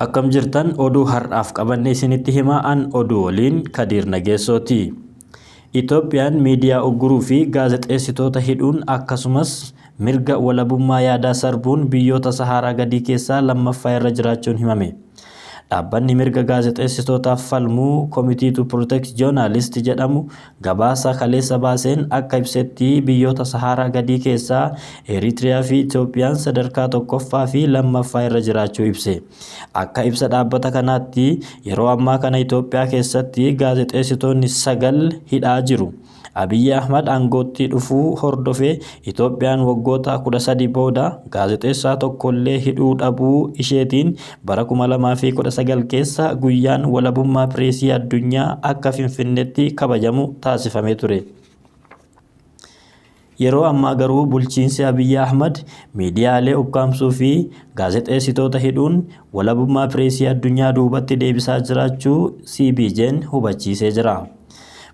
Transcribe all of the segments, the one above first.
Akkam jirtan oduu har'aaf qabanne isinitti himaa an oduu waliin Kadiir Nageessooti. Itoophiyaan miidiyaa ugguruu fi gaazexeessitoota hidhuun akkasumas mirga walabummaa yaadaa sarbuun biyyoota Sahaaraa gadii keessaa lammaffaa irra jiraachuun himame. Dhaabbanni mirga gaazexeessitootaaf falmu Committee to Protect Journalists jedhamu gabaasa kaleessa baaseen akka ibsetti biyyoota Sahaaraa gadii keessaa Eritiriyaa fi Itoophiyaan sadarkaa tokkoffaa fi lammaffaa irra jiraachuu ibse. Akka ibsa dhaabbata kanaatti yeroo ammaa kana Itoophiyaa keessatti gaazexeessitoonni 9 hidhaa jiru. Abiyyi Ahmad aangootti dhufuu hordofee Itoophiyaan waggoota 13 booda gaazexeessaa tokkollee hidhuu dhabuu isheetiin bara 2019 keessa guyyaan walabummaa pireesii addunyaa akka Finfinneetti kabajamu taasifamee ture. Yeroo ammaa garuu bulchiinsi Abiyyi Ahmad miidiyaalee ukkaamsuu fi gaazexeessitoota hidhuun walabummaa pireesii addunyaa duubatti deebisaa jiraachuu CBJ'n hubachiisee jira.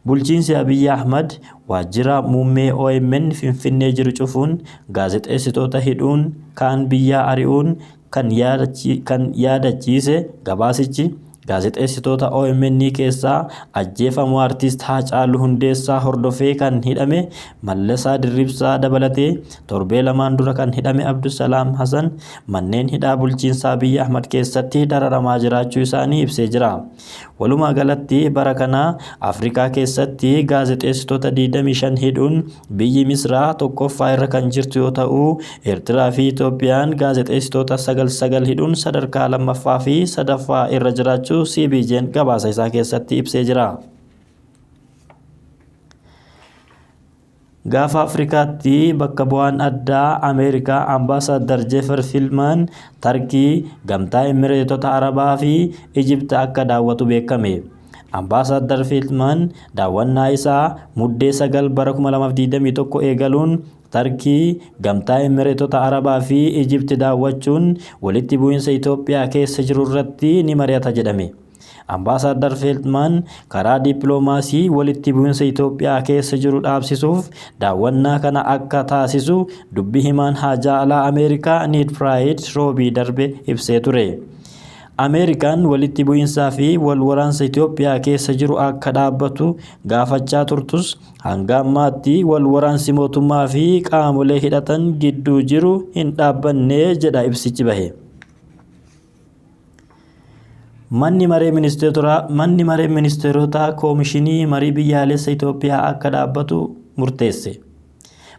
Bulchiinsi Abiyyi Ahmad waajjira muummee OMN Finfinnee jiru cufuun gaazexeessitoota hidhuun kaan biyyaa ari'uun kan yaadachiise gabaasichi, gaazexeessitoota OMN keessaa ajjeefamuu Artiist Haacaaluu Hundeessaa hordofee kan hidhame Mallasaa Dirribsaa dabalatee torbee lamaan dura kan hidhame Abdusalaam Hasan manneen hidhaa bulchiinsa Abiy Ahmad keessatti dararamaa jiraachuu isaanii ibsee jira. Walumaa galatti bara kana Afrikaa keessatti gaazexeessitoota 25 hidhuun biyyi Misraa tokkoffaa irra kan jirtu yoo ta'u, Eertiraa fi Itoophiyaan gaazexeessitoota 9 9 hidhuun sadarkaa lammaffaa fi sadaffaa irra jiraachuu CBJ'n gabaasa isaa keessatti ibsee jira. Gaafa Afrikaatti bakka bu'aan addaa Ameerikaa Ambaasaaddar Jeefer Filmaan Tarkii, Gamtaa Emmireetota Arabaa fi Ijipti akka daawwatu beekame. Ambaasaaddar Filmaan daawwannaa isaa Muddee 9 bara 2021 eegaluun Tarkii, Gamtaa Emmireetota Arabaa fi Ijipti daawwachuun walitti bu'iinsa Itoophiyaa keessa jiru irratti ni mari'ata jedhame. Ambaasaaddar Feeltmaan karaa dippiloomaasii walitti bu'insa Itoophiyaa keessa jiru dhaabsisuuf daawwannaa kana akka taasisu dubbi himaan haajaa alaa Ameerikaa Need Piraayid Roobii darbe ibsee ture. Ameerikaan walitti bu'insaa fi wal waraansa Itoophiyaa keessa jiru akka dhaabbatu gaafachaa turtus hanga ammaatti wal waraansi mootummaa fi qaamolee hidhatan gidduu jiru hin dhaabbanne jedha ibsichi bahe. Manni Maree Ministeerotaa Manni Maree Ministeerotaa Koomishinii Marii Biyyaalessa Itoophiyaa akka dhaabbatu murteesse.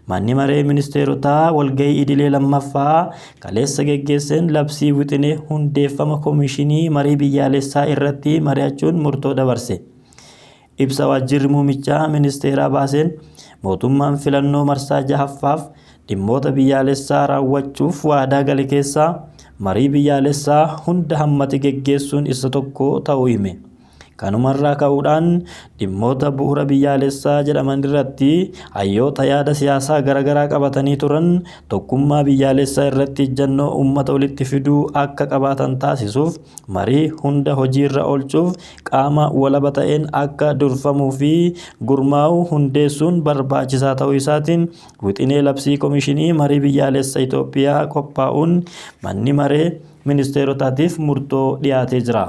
Manni Maree Ministeerotaa walgahii idilee lammaffaa kaleessa geggeesseen labsii wixinee hundeeffama Koomishinii Marii Biyyaalessaa irratti mari'achuun murtoo dabarse. Ibsa Waajjirri Muumichaa Ministeeraa baaseen mootummaan filannoo marsaa jahaffaaf dhimmoota biyyaalessaa raawwachuuf waadaa gale keessaa marii biyyaalessaa hunda hammate geggeessuun isa tokko ta'uu hime. Kanumarraa ka'uudhaan dhimmoota bu'uura biyyaalessaa jedhaman irratti hayyoota yaada siyaasaa garaagaraa qabatanii turan tokkummaa biyyaalessaa irratti ejjannoo uummata walitti fiduu akka qabaatan taasisuuf Marii hunda hojiirra oolchuuf qaama walaba ta'een akka durfamuu fi gurmaa'u hundeessuun barbaachisaa ta'uu isaatiin wixinee labsii Komishinii Marii Biyyaalessa Itoophiyaa qophaa'uun Manni Maree Ministeerotaatiif murtoo dhiyaatee jira.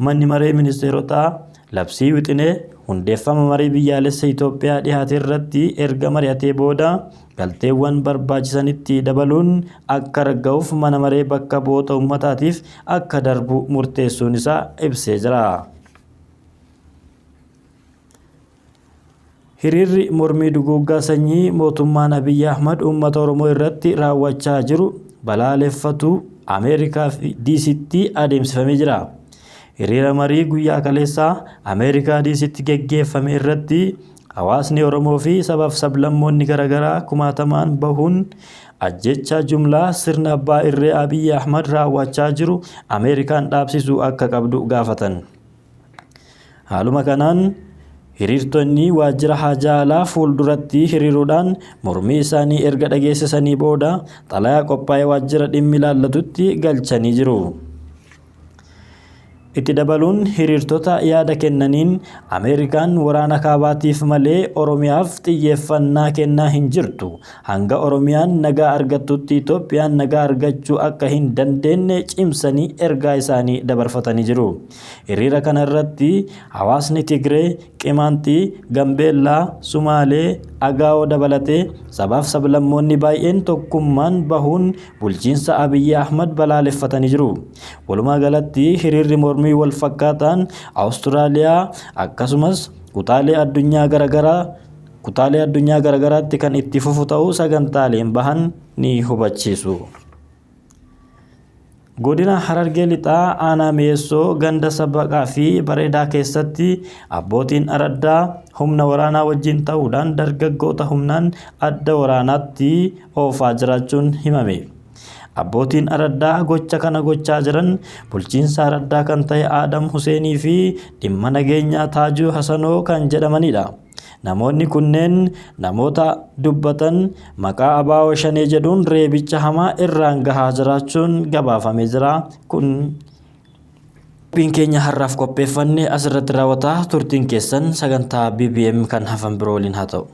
Manni Maree Ministeerotaa labsii wixinee hundeeffama Marii Biyyaalessa Itoophiyaa dhiyaate irratti erga mari'atee booda galteewwan barbaachisanitti dabaluun akka ragga'uuf mana maree bakka bu'oota ummataatiif akka darbu murteessuun isaa ibsee jira. Hiriirri mormii duguuggaa sanyii mootummaan Abiyyi Ahmad uummata Oromoo irratti raawwachaa jiru balaaleffatu Ameerikaa fi DCtti adeemsifamee jira. Hiriira marii guyyaa kaleessaa Ameerikaa DCtti geggeeffame irratti Hawaasni Oromoo fi sabaaf sablammoonni garaagaraa kumaatamaan bahuun ajjeechaa jumlaa sirna abbaa irree Abiyyi Ahmad raawwachaa jiru Ameerikaan dhaabsisuu akka qabdu gaafatan. Haaluma kanaan hiriirtonni waajjira haajaa alaa fuulduratti hiriiruudhaan mormii isaanii erga dhageessisanii booda xalayaa qophaa'e waajjira dhimmi ilaallatutti galchanii jiru. Itti dabaluun hiriirtota yaada kennaniin Ameerikaan waraana kaabaatiif malee Oromiyaaf xiyyeeffannaa kennaa hin jirtu. Hanga Oromiyaan nagaa argattutti Itoophiyaan nagaa argachuu akka hin dandeenye cimsanii ergaa isaanii dabarfatanii jiru. Hiriira kana irratti hawaasni Tigree, Qimaanxii, Gambeellaa, Sumaalee, Agaawoo dabalatee sabaaf sablammoonni baay'een tokkummaan bahuun bulchiinsa Abiyyi Ahmad balaaleffatanii jiru. Walumaa galatti hiriirri mormii wal fakkaataan Awustiraaliyaa akkasumas kutaalee addunyaa garaagaraa kutaalee addunyaa garaagaraatti kan itti fufu ta'uu sagantaaleen bahan ni hubachiisu. Godina Harargee Lixaa Aanaa Mi'eessoo ganda Sabbaqaa fi Bareedaa keessatti abbootiin araddaa humna waraanaa wajjin ta'uudhaan dargaggoota humnaan adda waraanaatti oofaa jiraachuun himame. Abbootiin araddaa gocha kana gochaa jiran bulchiinsa araddaa kan ta'e Aadam Huseenii fi dhimma nageenyaa Taajuu Hasanoo kan jedhamanidha. Namoonni kunneen namoota dubbatan maqaa ABO Shanee jedhuun reebicha hamaa irraan gahaa jiraachuun gabaafamee jira. Kun qophiin keenya har'aaf qopheeffanne asirratti raawwata. Turtiin keessan sagantaa BBM kan hafan biroo waliin haa ta'u.